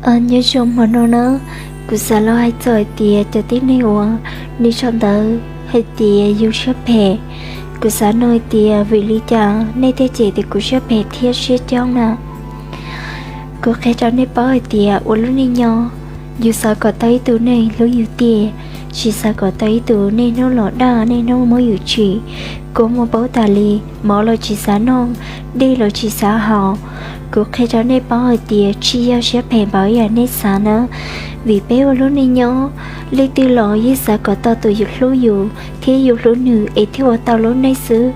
Nyob zoo hmo no na, kuv xav los hais txog hais tias cov tib neeg uas nej sau ntawv hais tias yus siab phem, kuv xav nug hais tias vim li cas nej thiaj cem tias kuv siab phem thiab siab coob na? Kuv qhia rau nej paub hais tias ua lub neej nyob, yus xav kom tau ib tug neeg hlub yus tiag, tsis xav kom tau ib tug neeg hnub los dag neeg hnub muab yus tsim. Kua muag paub tas li, mov los tsis xav noj, dej los tsis xav haus. Kuv qhia rau nej paub hais tias tsis yog siab phem npaum yam nej xav na. Vim peb ua lub neej nyob, leej twg los yeej xav kom tau tus yus hlub yus thiab yus hlub nws es thiaj ua tau lub neej xwb.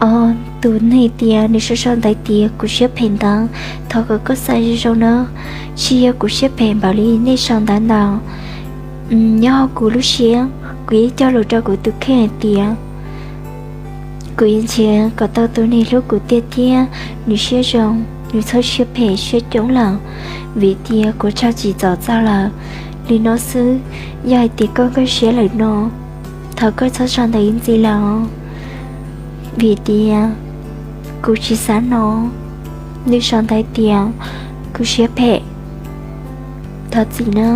Os, tus neeg tias nws sau sau ntawv tias kuv siab phem ntawd, thov kom koj xav zoo zoo na. Tsis yog kuv siab phem npaum li nej sau ntawv ntawd. Nyob hauv kuv lub siab, kuv yeej cog lus rau kuv tus kheej hais tias kuv yuav nrhiav kom tau tus neeg hlub kuv tiag thiab nws siab zoo, nws txhob siab phem siab coob lawm. Vim tias kuv tso tsis txom txaus lawm. Li no xwb, yog hais tias koj nkag siab lawm no, thov koj txhob sau ntawv ib ntxiv lawm. Vim tias kuv tsis xav hnov nws sau ntawv tias kuv siab phem. Thov txim na.